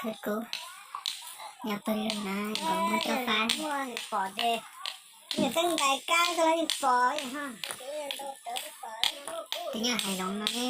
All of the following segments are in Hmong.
Kub, nyob pawg lug na, nkaus Hmoob Coj Fab. Pom ces nws twb ntais kab koj los yeej pom. Tus nyob hais zoov no ne.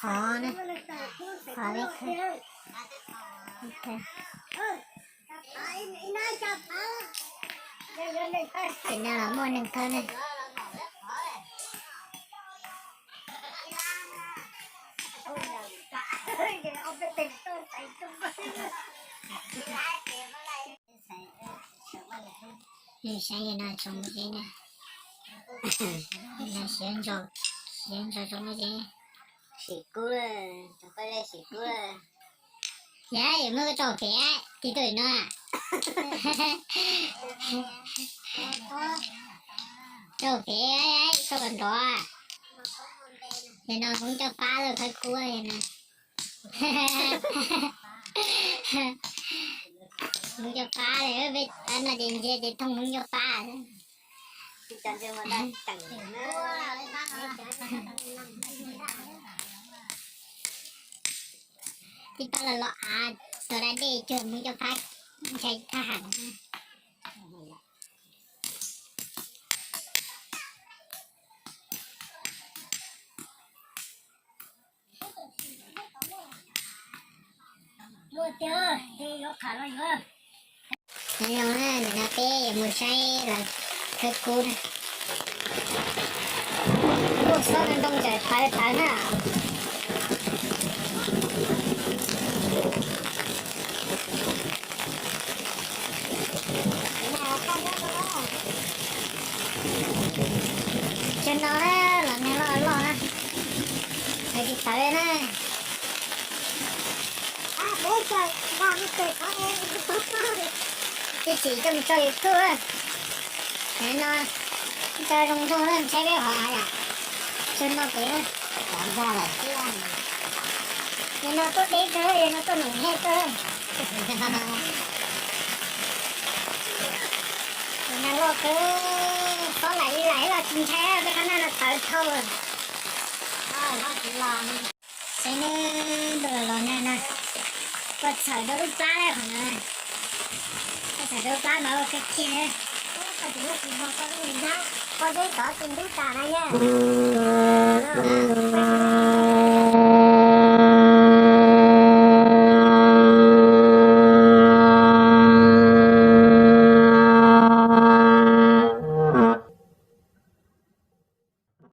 Qhov ne, qhov li. Ces no los muaj neeg thawj ne. Saib no tsoom muaj zeb na, no siav ntsaus, siav ntsaus tsoom muaj zeb. Sim kub, tsoom peb zeb sim kub. Yog yuav muab koj tso pem tiv toj no. Tso pem, tso kom nrov. Yog no Hmoob Coj Fab lawv khawb kub no. Hmoob Coj Fab li, peb no ces ntsia ces thooj Hmoob Coj Fab. Tib pab los los av tau da dej cuag Hmoob Coj Fab, ntshai thab ham. Nyob zoo na, nim no peb yuav mus saib lawv khawb kub na. Kuj xob ntoo tawm tawv tawv na. Cov no los neeg loj loj na, lawv tsis tawv na. Ib chim coj mus tso YouTube. Nim no tso zoo nraug na, saib peb hov av yom. Tso no pem na. Nim no tuaj deb kawg, nim no tuaj num hej kawg. Nim no loj kawg, xob laim li laim los tsis ntshai, peb qhov naj no tawv dhau. Saib neb ntuj los los nag na, ua txhawm rau lub plab qhov no, ua txhawm rau lub plab mas ua kawg kiag. Pob zeb tod tsis ntub tas na yog.